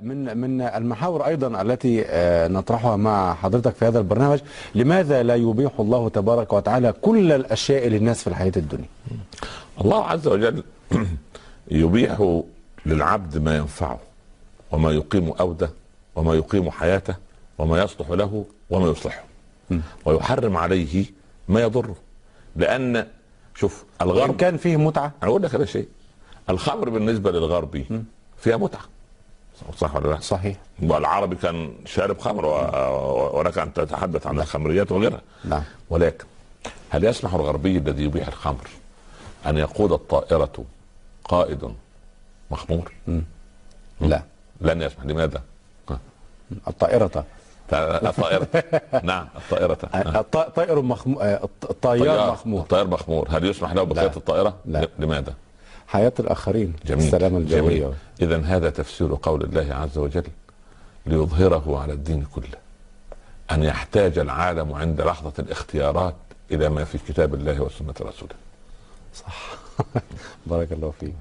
من المحاور ايضا التي نطرحها مع حضرتك في هذا البرنامج، لماذا لا يبيح الله تبارك وتعالى كل الاشياء للناس في الحياة الدنيا؟ الله عز وجل يبيح للعبد ما ينفعه وما يقيم أوده وما يقيم حياته وما يصلح له وما يصلحه، ويحرم عليه ما يضره. لأن شوف الغرب وان كان فيه متعه. أنا أقول لك هذا شيء، الخمر بالنسبة للغربي فيها متعة، صح ولا لا؟ صحيح. والعربي كان شارب خمر ولك أن تتحدث عن الخمريات وغيرها. نعم. ولكن هل يسمح الغربي الذي يبيح الخمر أن يقود الطائرة قائد مخمور؟ لا، لن يسمح. لماذا؟ الطائرة الطائرة نعم، الطائرة الطائر مخمور، الطيار مخمور، الطيار مخمور، هل يسمح له بقيادة الطائرة؟ لا. لماذا؟ حياة الآخرين. جميل. السلامة الجوية. إذا هذا تفسير قول الله عز وجل ليظهره على الدين كله، أن يحتاج العالم عند لحظة الاختيارات إلى ما في كتاب الله وسنة رسوله. صح. بارك الله فيك.